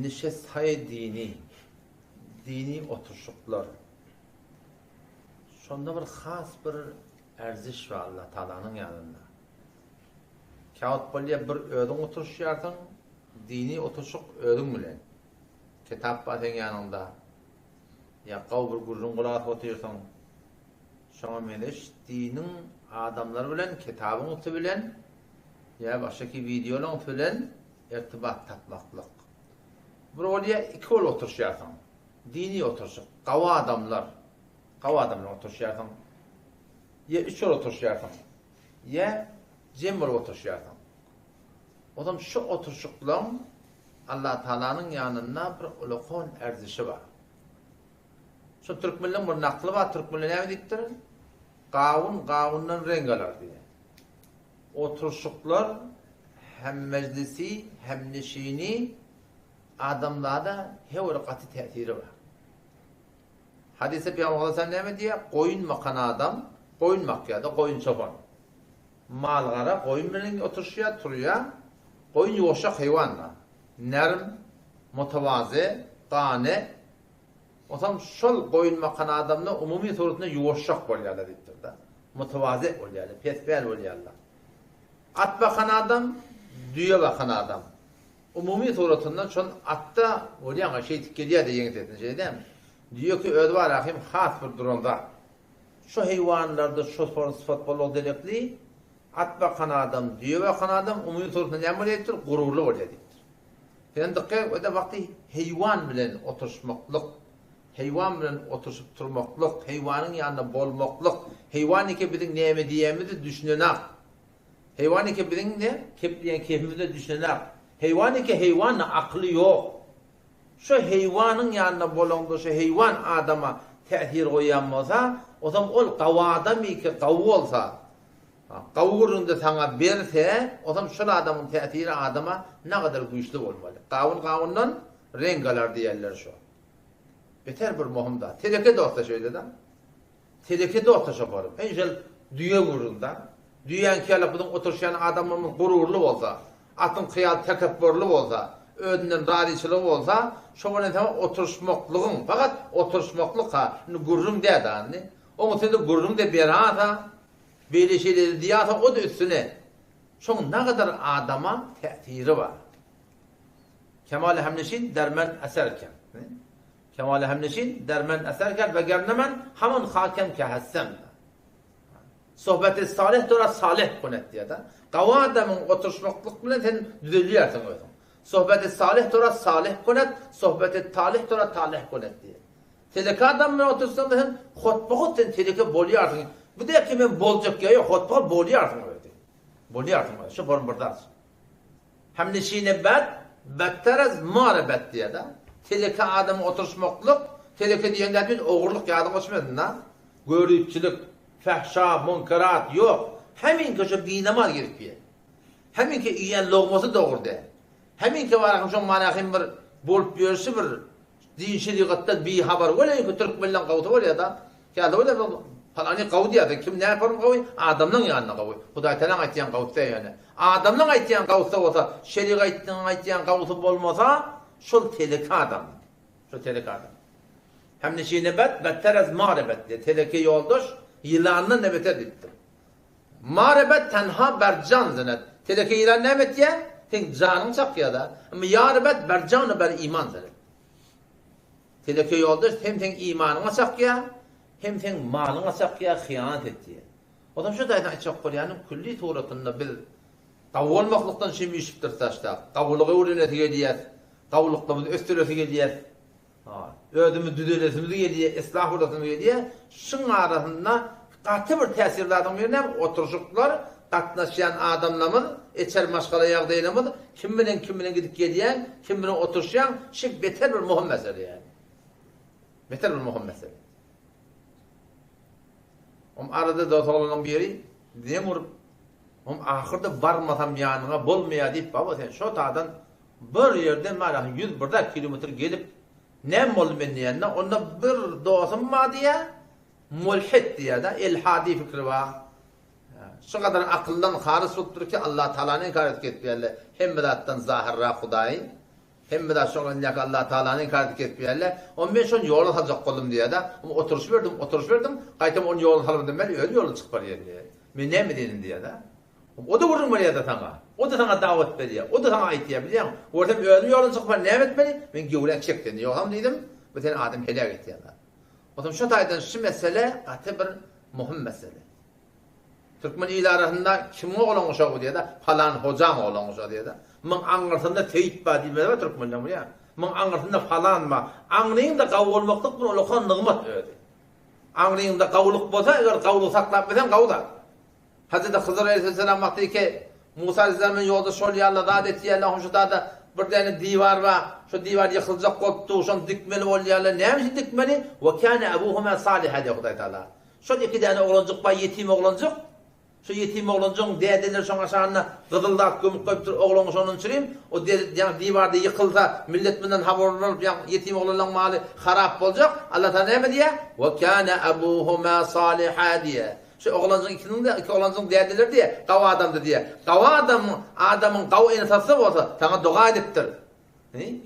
Nişesthaýy dini, dini oturyşyklar. Şonda bir has bir erziş bar Allah Taalanyň ýanynda. Käwagt bolýar bir özüň oturyşýarsyň, dini oturyşyk özüň bilen. Kitap bar seň ýanyňda. Ýa gowy bir gürrüň gulak asyp otyrsyň. Şoňa meňzeş diniň adamlary bilen kitabyň üsti bilen ýa başgaki wideolaryň üsti bilen ertibat tapmaklyk. Bir bolýar iki bolup oturyşýarsyň. Dini oturyşyk. Gawy adamlar. Gawy adamlar oturyşýarsyň. Ýa üç bolup oturyşýarsyň. Ýa jem bolup oturyşýarsyň. Ozam şu oturyşyklaň Allatagalanyň ýanynda bir ulakan erzişi bar. Şu türkmenleň bir nakly bar, türkmenler näme diýipdir? Gawun gawundan reňk alar diýýär. Oturyşyklar hem mejlisi, hem neşini adamzada her bir gaty täsiri bar. Hadysda Pygamber aleyhisselam näme diýýär? Goýun bakan adam, goýun bakýar-da, goýun çopan. Mal-gara goýun bilen oturyşýar, turýar. Goýun ýuwaşjak haýwan-da. Nerm, mutawazy, gane. Onsoň şol goýun bakan adamlar umumy suratynda ýuwaşjak bolýarlar diýipdir-de. Mutawazy bolýarlar, pespäl bolýarlar. At bakan adam, düýe bakan adam. Umumy suratynda şol atda bolýan şeýdip gelýär-de ýeňsesine, şeýle dälmi? Düýeki özi bar ahim has bir duran zat. Şu heýwanlarda şu sypat bolmagy derekli, at bakan adam, düýe bakan adam umumy suratynda näme bolýar diýipdir, gururly bolýar diýipdir. Sen dykgat et, o-da wagty heýwan bilen oturyşmaklyk, heýwan bilen oturyşyp turmaklyk, heýwanyň ýanynda bolmaklyk, heýwan eke biziň näme diýýänimizi düşünenak. Heýwan eke biziň ne kepleýän kepimize düşünenak. Heýwan eke heýwan-da akyly ýok. Şo heýwanyň ýanynda bolaňda şo heýwan adama täsir goýýan bolsa, ozam ol gawy adam ýeke gawy bolsa, gawy gürrüňde saňa berse, ozam şol adamyň täsiri adama nagadar güýçli bolmaly. Gawun gawundan reňk alar diýerler şo. Beter bir mohum zat. Teleke dosta şeýle-de. Teleke dosta şoparym. Heý şol düýe gürrüň-da. Düýäňki ýaly biziň oturyşýan adamlarymyz gururly bolsa, atyňky ýaly tekepburly bolsa, özünden razyçylygy bolsa, şo bilen saňa oturyşmaklygyň, fakat oturyşmaklyk-ha, indi gürrüň däl-de indi. Oň üstüne-de gürrüň-de berasa, beýle-şeýle-de diýasa, o-da üstüne. Şoň nagadar adama täsiri bar. Kemali hemneşin dermen eserken. Kemali hemneşin dermen eserken we gernemen haman hakem ke hessem. Sohbeti salyh tora salyh kunet diýýär-de. Gawy adamyň oturyşmaklyk bilen sen düzelýärsiň özüň. Sohbeti salyh tora salyh kunet, sohbeti talyh tora talyh kunet diýýär. Teleke adam bilen otursaň sen hotba-hot sen teleke bolýarsyň. Bu däki men boljak ýa ýok, hotba-hot bolýarsyň özi. Bolýarsyň özi. Şu form bir zat. Hemneşine bet, better az mara bet diýýär-de. Teleke adamyň oturyşmaklyk, teleke diýen zat biz ogurlyk ýadyňa düşmesin-de. Göripçilik, fähşa, munkerat ýok. Heminki şo binamaz gezip ýör. Heminki iýen logmasy dogry däl. Heminki bar şoň manahym bir bolup ýörşi bir din şerigatdan bihabar weleýki türkmenleň gawsy bolýada. Käde bolýar bir palany gawy diýýärsiň. Kim näme form gawy? Adamlaň ýanynda gawy. Hudaý Tagalaň aýtýan gawsy däl ýöne. Adamlaň aýtýan gawsy bolsa, şerigatyň aýtýan gawsy bolmasa, şol teleke adam. Şol teleke adam. Hemneşine bet, better ez mare bet diýýär. Teleke ýoldaş ýylandan-da beter diýipdir. Mare bet tenha ber jan zinet. Teleke ýylan näme etýär? Seň janyňy çakýar-da. Emma ýar bet ber jan we ber iman zinet. Teleke ýoldaş hem seň imanyňa çakýar, hem seň malyňa çakýar, hyýanat etýär. Ozam şu taýdan aýtjak bolýanym, külli suratynda biz gawy bolmaklykdan şemüşipdiris daşda. Gawulygy öwrenesi gelýäs, gawulyklymyzy ösdüresi gelýäs. Özümiz düzelesimiz gelýär, yslah bolasymyz gelýär. Şuň arasynda gaty bir täsirli zadyň biri näme? Oturyşyklar, gatnaşýan adamlarymyz, içeri maşgala ýagdaýlarymyz, kim bilen kim bilen gidip gelýäň, kim bilen oturyşýaň, şi beter bir möhüm mesele ýaly. Beter bir möhüm mesele. Om arada dost oglanyň biri zeň urup, om ahyrda barmasam ýanyňa bolmaýar diýip, baba sen şo tadan Bir ýerden bar 101 kilometr gelip, näme boldy men diýende, onda bir dostum bar diýýär, mulhid diýýär-de, elhadi fikri bar. Şu gadar akyldan halys bolupdyr ki, Allah Tagalany inkar edip gezip ýörler. Hemme zatdan zahyrrak Hudaý. Hemme zat şoň elindäki Allah Tagalany inkar edip gezip ýörler. Onda men şony ýola saljak boldum diýýär-de. Onda oturyşyberdim, oturyşyberdim, gaýtam ony ýola salmadym men özüm ýoldan çykyp barýan diýýär. Men näme edeýin indi diýýär-de. O-da gürrüň berýär-de saňa. O-da saňa dawat berýär. O-da saňa aýtýar, bilýäňmi? Görsem özüm ýoldan çykyp barýan, näme etmeli? Men gewräk çek seni, ýogsam diýdim, bu seni adam heläk etýän zat. Onsoň şo taýdan şu mesele gaty bir möhüm mesele. Türkmen il arasynda kimiň oglan uşagy bu diýýär-de, falan hojaň oglan uşagy diýýär-de. Muň aňyrsynda seýit bar diýmez bar türkmenleň bilýäňmi? Muň aňyrsynda falan bar. Aňryňda gawy bolmaklyk bir ullakan nygmat özi. Aňryňda gawulyk bolsa, eger gawulygy saklap bilseň gawy zat. Hezreti Hydyr aleýhisselam wagty ki Musa aleýhisselam bilen ýolda şol ýaly zat etýärler, hom şu tada bir däne diwar bar, şo diwar ýykyljak bolupdy, şony dikmeli bolýarlar. Näme üçin dikmeli? Wa kana abuhuma saliha diýýär Hudaý Tagala. Şol iki däne oglanjyk bar, ýetim oglanjyk. Şo ýetim oglanjygyň dädeleri şoň aşagynda gyzyl zat gömüp goýupdyr, oglan şondan çürim, o ýaňy diwarda ýykylsa, millet mundan habarly bolup, ýaňy ýetim oglanlaň maly harap boljak. Allah Tagala näme diýýär? Wa kana abuhuma saliha diýýär. Şu oglanjygyň ikisiniň-de, iki oglanjygyň dädeleri diýýär, gawy adamdy diýýär. Gawy adamyň, adamyň gawy ene-atasy bolsa, saňa doga edipdir.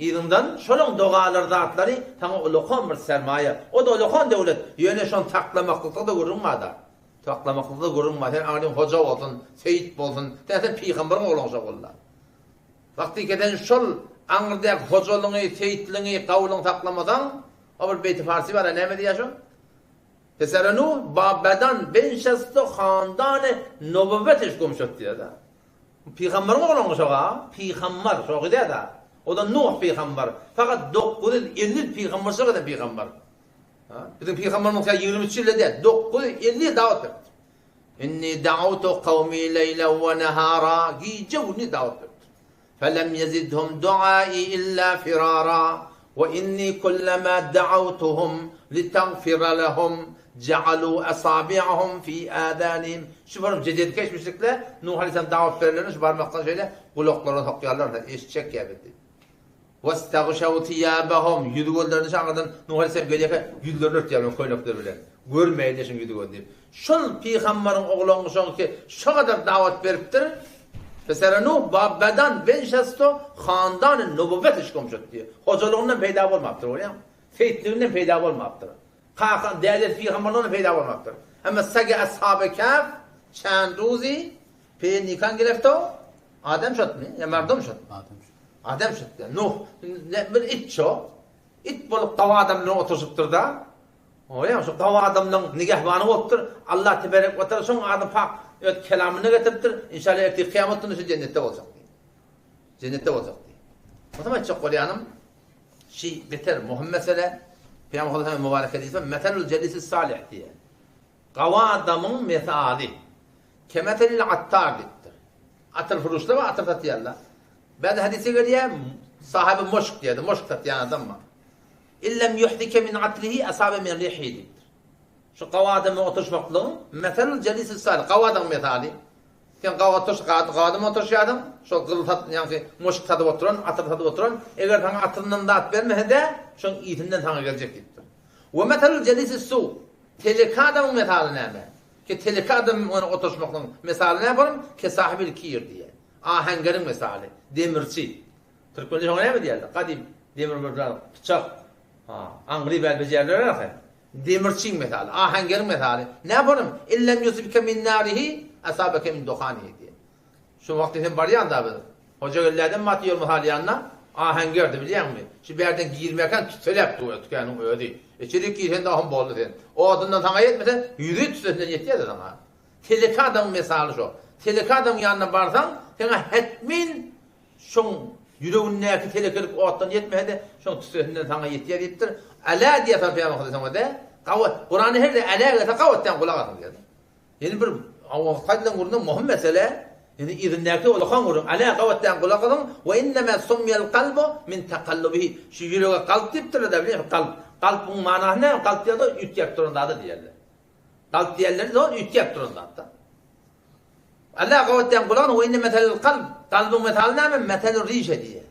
Yzyňdan şolaň dogalary zatlary saňa ullakan bir sermaýa. O-da ullakan döwlet. Ýöne şony saklamaklykda-da gürrüň bar-da. Saklamaklykda gürrüň bar. Sen aňryň hoja bolsun, seýit bolsun, sen sen pygambaryň ogluň şo bolda. Wagty sen şol aňyrdaky hojalygyňy, seýitligiňi, gawulyňy saklamasaň, o bir beýti parsy bar-a, näme diýýär şo? Pesere Nuh babadan benşesto handany nobowet iş gum şot diýýär-de. Pygambaryň oglanmy şoga? Pygambar, şo gidýär-dä. O-da Nuh pygambar. Fakat 950 ýyl pygamberçilik eden pygamber. Ha? Biziň pygamberimiz kä 23 ýylda däl, 950 ýyl dawat beripdir. Inni da'awtu kawmi leýlen we nahara, gije gündiz dawat beripdir. Felem ýezidhum duai illa firara we inni kullama da'awtuhum litagfira lehum ja'alu asabi'ahum fi adanihim Şu bir jedelkeş müşrikler Nuh aleyhisselam dawat berlerinde şu barmakdan şeýle gulaklaryna sokýarlar, eşitjek ýa biz diýip. Westagşaw thiýabahum ýüz gözlerini şaňyrdan Nuh aleyhisselam gelýärkä ýüzlerini örtýärler köýnekleri bilen. Görmäýin şuň ýüzi göz diýip. Şol pygambaryň oglangyşagy ki şo gadar dawat beripdir. Pesere Nuh babadan benşesto handany nubuvvet iş gomşut diýip. Hojalygyndan peýda bolmapdyr, görýäňmi? Seýitliginden peýda bolmapdyr. Kaka, dädesi pygamberlerden peýda bolmapdyr. Emma sage ashaby kehf çand ruzi pe nikan girefto adam şotmy? Ýa mardum şot? Adam şot. Adam şot. Nuh bir it şo. It bolup gawy adam bilen oturyşypdyr-da. Oýa şu gawy adamlaryň nigehbany bolupdyr. Allah teberek we taala şoň adyny pak öz kelamynda getiripdir. Inşallah ertir kyýamat günü şu jennetde boljak diýip. Jennetde boljak diýip. Onsoň aýtjak bolýanym şi beter möhüm mesele. Pygamber sallallahu mübarek hadysy meselul jelisi salih diýýär. Gawy adamyň mesaly kemeselil attar diýipdir. Atyr furuşlar bar, atyr satýarlar. Bäzi hadysda gelýär, sahaby moşk diýýär, moşk satýan adam bar. Illem yuhdike min atrihi asabe min rihi diýipdir. Şu gawy adam bilen oturyşmaklygyň meselul jelisi salih, gawy adamyň mesaly. Sen gawy oturyş, gawy adam oturyşýarsyň, şol gyzyl sat, ýagny moşk satyp oturan, atyr satyp oturan, eger saňa atyryndan zat bermese-de, şoň ysyndan saňa geljek diýipdir. We meselul jelisi su, teleke adamyň mesaly näme? Ki teleke adam bilen oturyşmaklygyň mesaly näme bolar? Ke sahibil kir diýýär. Aheňgeriň mesaly, demirçi. Türkmende şoňa näme diýerler? Gadym demir bir pyçak, ha, aňry bäl bejerler ahy. Demirçiň mesaly, aheňgeriň mesaly. Näme bolar? Illem yusibke min narihi asabeke min duhanihi diýýär. Şu wagty sen barýaň da biz. Hojagelläden maty ýol mysal ýanyna aheňgerdi bilýäňmi? Şu bärden girmekän tüsseläp dur tükeniň özi. Içerik girende ahym boldy sen. Odundan saňa ýetmese, ýüzi tüssesinden ýetýär-de saňa. Teleke adamyň mesaly şo. Teleke adamyň ýanyna barsaň, saňa hetmin şoň ýüregindäki telekelik otdan ýetmese-de, şoň tüssesinden saňa ýetýär diýipdir. Älä diýýär soň Pygamber sallallahu aleyhi ve sellem Gawat, Kuranda her älä gelse gawat diýen gulak asyň diýýär. Ýene bir haýdan gürrüň möhüm mesele, ýene yzyndaky ulakan gürrüň. Älä gawat diýen gulak asyň, we innema summiyal kalbu min takallubihi. Şu ýürege kalp diýipdirler-de, bilýäňmi, kalp. Kalbyň manasy näme? Kalp diýende üýtgäp duran zada diýerler. Kalp diýenleri zor üýtgäp duran zatda. Allah gawat diýen gulagyny we inne meselel kalb. Kalbyň mesaly näme? Meselur rişe diýýär.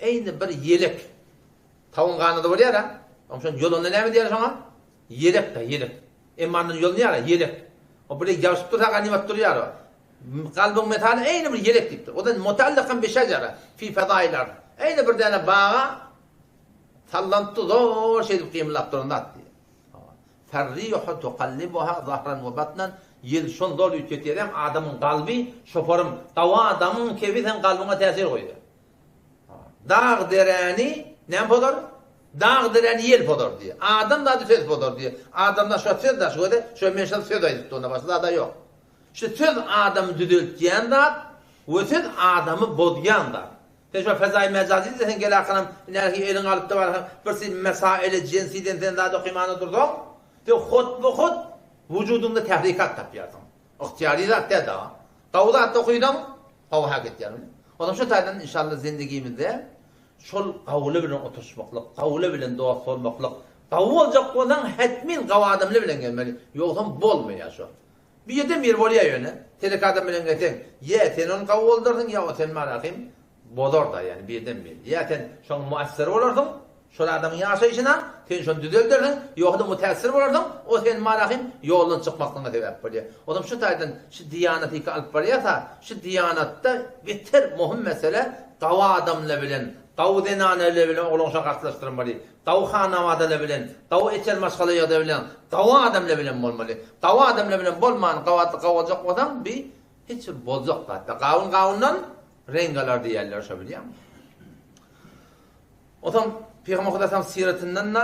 Eýni bir ýelek. Tawuň ganady bolýar ha. Oň şon ýolunda näme diýýär şoňa? Ýelek da, ýelek. Emma ondan ýolunýar ha, ýelek. O bir ýabyşyp dursa ganymat durýar o. Kalbyň mesaly eýni bir ýelek diýipdir. Odan mutallakam bi şejere fi fedail ard. Eýne bir däne baga sallanyp dur, zor şeýdip gymyldap duran zat diýýär. Ferrihu tukallibuha zahran we batnan, ýel şony zor üýtgetýär, hem adamyň kalby şoparym, gawy adamyň kebi seň kalbyňa täsir goýýar. Dag deräni näme pozar? Dag deräni ýel pozar diýýär. Adam zady söz pozar diýýär. Adamda şo söz daş göze, şo men şol söz aýdypdy onda başga zada ýok. Şu söz adamy düzeltýän zat we söz adamy bozýan zat. Sen şo fezaýy mejazy diýseň gel arkanam nähi eliňe alyp-da barsaň bir sen mesaili jensiden sen zat okymana dursaň sen hotba-hot wujudyňda tährikat tapýarsyň. Ygtyýary zat däl dagy. Gowy zat okysaň gowy hak etýär. Onsoň şu taýdan inşallah zendigimizde şol gawuly bilen oturyşmaklyk, gawuly bilen dost bolmaklyk, gawy boljak bolsaň hetmin gawy adamly bilen gelmeli, ýogsam bolmaýar şo. Bir ýerden bir bolýar ýöne, telek adam bilen gelseň, ýa sen ony gawy boldarsyň, ýa o seni marahym bozar-da, ýagny birden bir. Ýa sen şoň muassir bolarsyň, şol adamyň ýaşaýşyna, sen şony düzeldersiň, ýogsa-da mutaassir bolarsyň, o seni marahym ýoldan çykmaklygyňa sebäp bolýar. Onam şu taýdan şu diýanaty alyp barýarsa, şu diýanatda beter möhüm mesele gawy adamlar bilen, gawy zenanalar bilen oglan uşagy garşylaşdyrmaly. Gawy hanabadalar bilen, gawy eçer maşgala ýagdaý bilen, gawy adamlar bilen bolmaly. Gawy adamlar bilen bolman, gawy atly gawy boljak bolsaň, bi hiç bir boljak zat däl. Gawun gawundan reňk alar diýýärler şo bilýäňmi? Onsoň Pygamber Hudaýam syratyndan-da.